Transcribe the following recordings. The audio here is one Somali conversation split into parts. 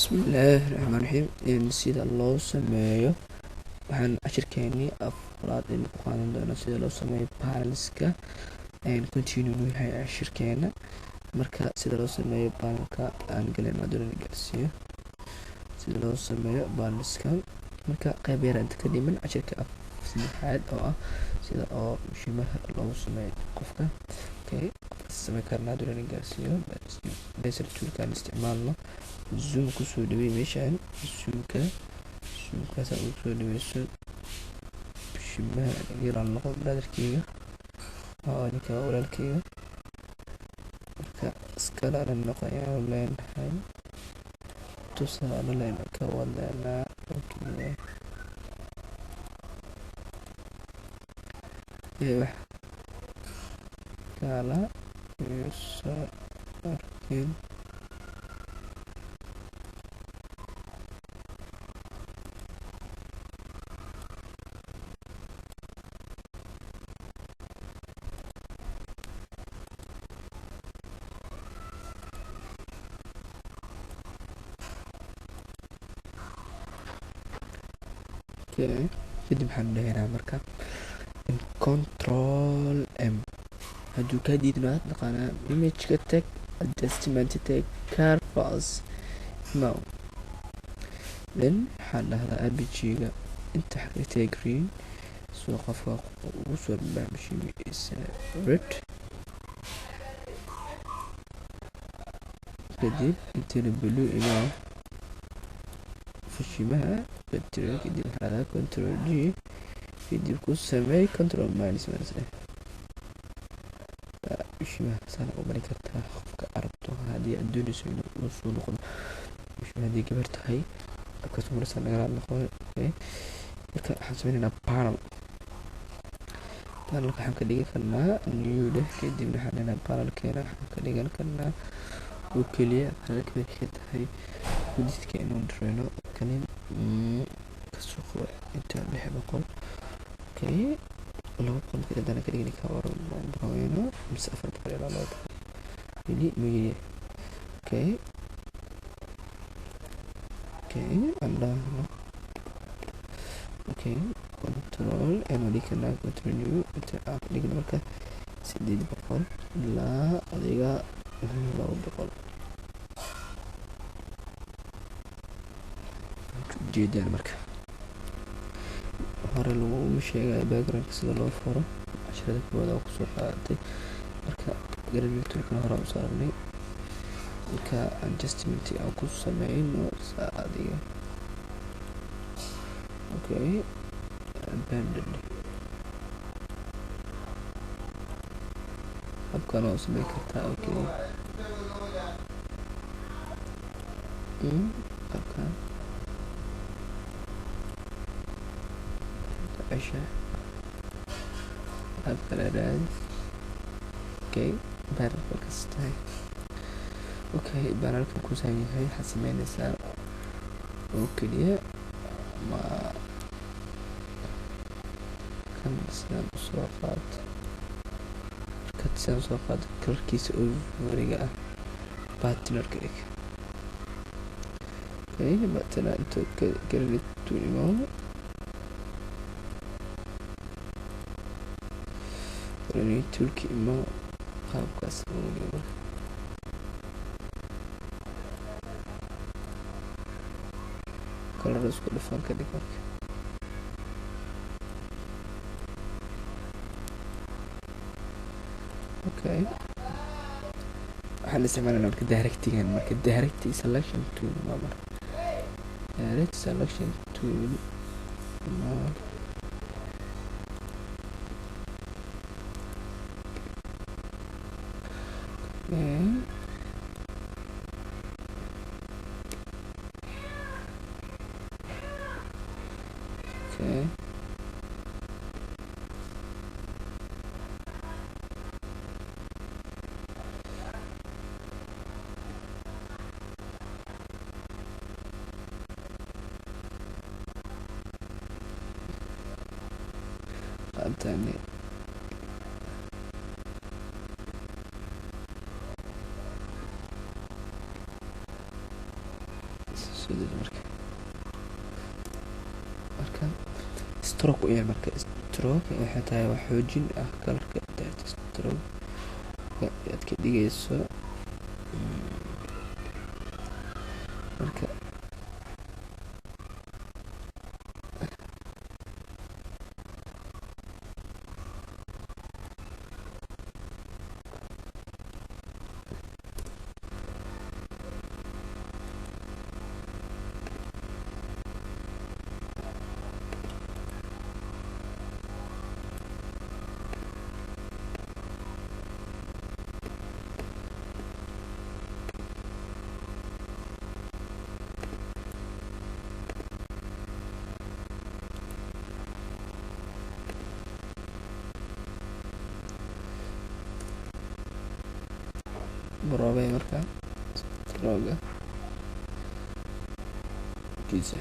Bismillaahi Raxmaani Raxiim. Sida loo sameeyo, waxaan cashirkeenii afraad aynu ku qaadan doonaa sida loo sameeyo panelska. Continue nuu yahay cashirkeena. Marka sida loo sameeyo panelka aan galayno, doonana gaarsiiyo sida loo sameeyo panelska. Marka qayb yar inta ka dhiman cashirka af saddexaad oo ah sida oo mishimaha loogu sameeyo qofka. Okay, qofka sameyn karnaa, doonana gaarsiiyo bezel toolkaan isticmaalno. Zoom kusoo dhawey meeshaan, zoomka, zoomkaas ugu soo dhaweyso bishimaha. Yaraan noqo brotherkeyga oo ninka walaalkeyga. Marka iskala noqo ayaan leenahay, tusaale leen ka wadanaa. Okay, wax kala soo arkin. Okay, kadib waxaan dhehnaa marka Control M. Hadduu kaa diidno, waxaad naqaanaa imageka tag, adjustment tag, curves no, then waxaan dhahdaa rgb-ga inta xaqiigtay green, soo qofka ugu soo barnaamijkiisa red. Kadib intana blue imaa fashimaha control. Kadib waxaa dhahdaa Control G, kadib ku sameey Control minus minus eh bishimaha. Saana u marin kartaa qofka arabto haddii aad doonayso inuu soo noqdo bishimaha. Haddii gabar tahay, habkaas marasa nagala noqo. Okay, marka waxaan sameynaynaa panel. Panelka waxaan ka dhigan karnaa new dheh, kadibna waxaan dhahnaa panelkeena waxaan ka dhigan karnaa oo keliya panelka markay tahay widthka inuu direyno kani kasoo qabo inta 600. Okay, 200 marka haddana ka dhigani ka waran mise 400 ilaa 200 weli ma. Okay, aan dhahno okay, Control n dhigi karnaa, Control new. Inta aan ka dhigno marka 800 ilaa adiga 200 ujeedaan. Marka hore laguma sheegayo backgroundka sida loo furo, casharada koowaad oo kusoo qaadatay. Marka gradient toolkana hore u saarnay. Marka adjustment aan ku sameyno saa adiga. Okay, abandoned habkan oo sameyn kartaa. Okay, habkan cesha, hab kale raadi. Okay, panelka kas tahay. Okay, panelka kusan yahay, waxaad sameynaysaa oo keliya ma kan sidaan usoo qaad. Markaad sidaan usoo qaado, kalarkiisa overiga ah pattern ka dhig. Okay, pattern inta gradient imo toolki imo, qaabkaas ugu dhig. Marka kalar isku dhafan ka dhig marka. Okay, waxaan isticmaalana marka directigan, marka direct selection tool waa, marka direct selection tool ma. Okay, qaabtani Soo deji marka stroke u yeel. Marka stroke waxay tahay wax xoojin ah colorka stroke aad ka dhigayso. Marka baroobay marka stroke kiisa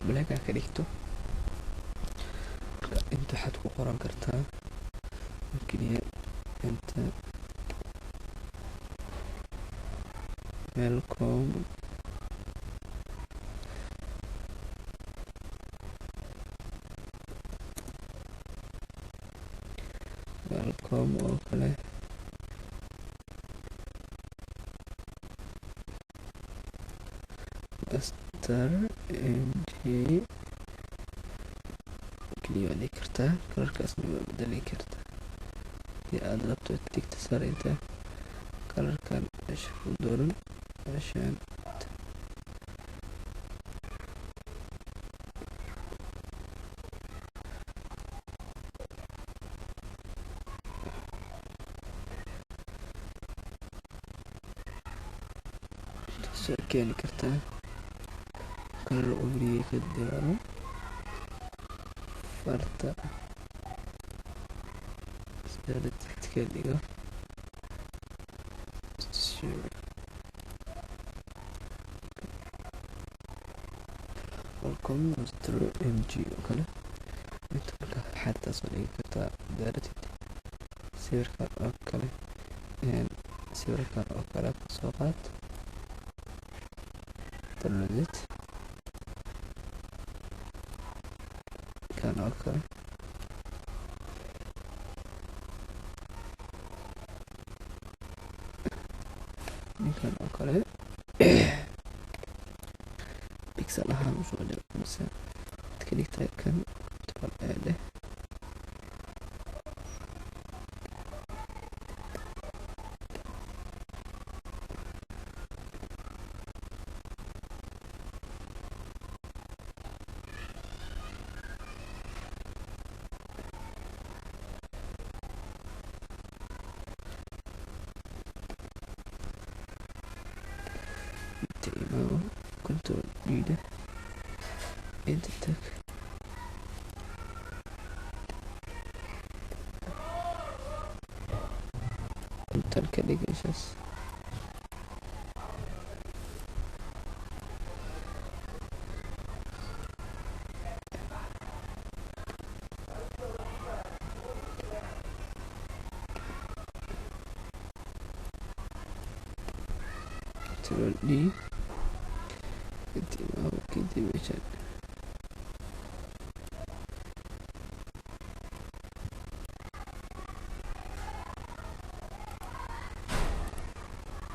black ka dhigto. Marka inta waxaad ku qoran kartaa keliya inta welcome welcome oo kale. Master MG keliya waad dhigi kartaa, colorkaasna waa bedeli kartaa hadii aad rabto. Tigta saar inta colorkan meesha ku dooran meeshan. Soo keeni kartaa color overlay ka diyaaro farta ka dhigo. Welcome Master MG oo kale. Inta marka waxaad taasoo dhigi kartaa daaratid sawirkan oo kale, sawirkan oo kale kasoo qaad, downloaded kan oo kale. Ninkan oo kale pixel ahaan usoo jiro mise ad ka dhigtaa kan control A leh. Inta imaamo, control D leh, inta tag, intan ka dhig meeshaas. Control D, inta imaamo, kadib meeshan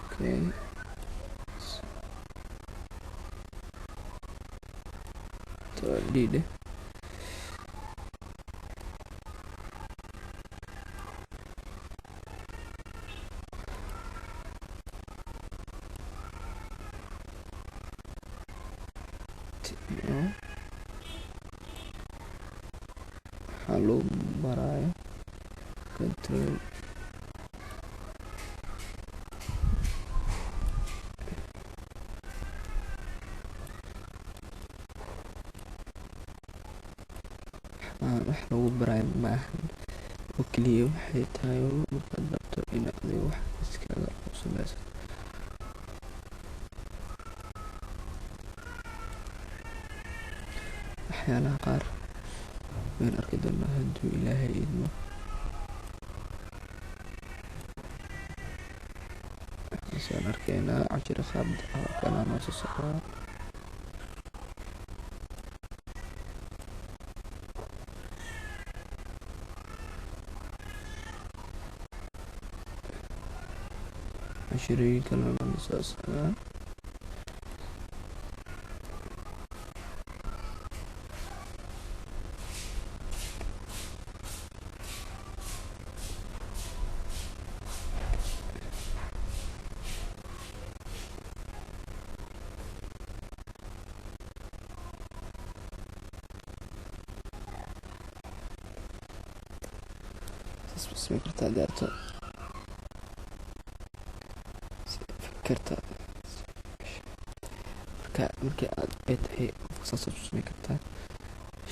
okay, control D leh. Waxaa loo maraayo control wax lagu baraayo ma ahan oo keliya, waxay tahay markaad rabto in adiga wax iskaga sameysato. Waxyaalaha qaar waan arki doonaa hadduu Ilaahay idmo. Saan arkaynaa cashir qaab kalaa noo soo socdaa. Cashirooyin kalena noo soo socdaa. Saas kartaa daarto kartaa. Marka markii aad ay tahay qofka saas u samayn kartaa.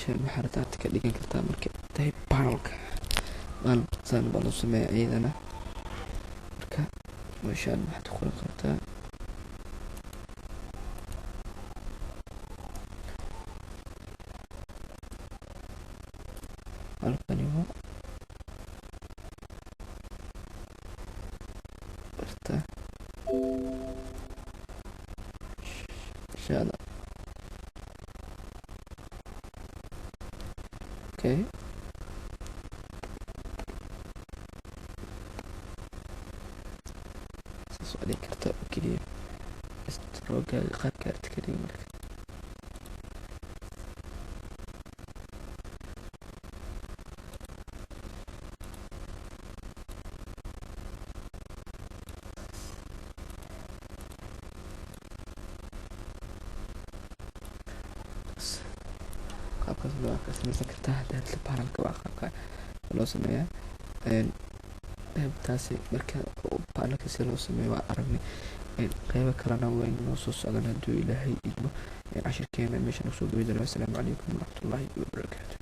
Shan waxaa rabtaa aad ka dhigan kartaa markii ay tahay panelka. Panel saan baa loo sameeyaa iyadana. Marka meeshaan waxaad ku qoran kartaa halkani waa barta shada. Okay, saas waa dhigi kartaa oo keliya stroke-gaaga qaabka aragti ka dhigi marka. Qaabkaas waa ka samaysan kartaa haddaad la panelka waa qaabka loo sameeyaa. Qaybtaasi marka panelka si loo sameeyo waa aragnay. Qaybo kalena way noo soo socdaan hadduu Ilaahay idmo. Cashirkeena meeshaan kusoo gabi doonaa. Assalaamu calaykum waraxmatullaahi wabarakaatu.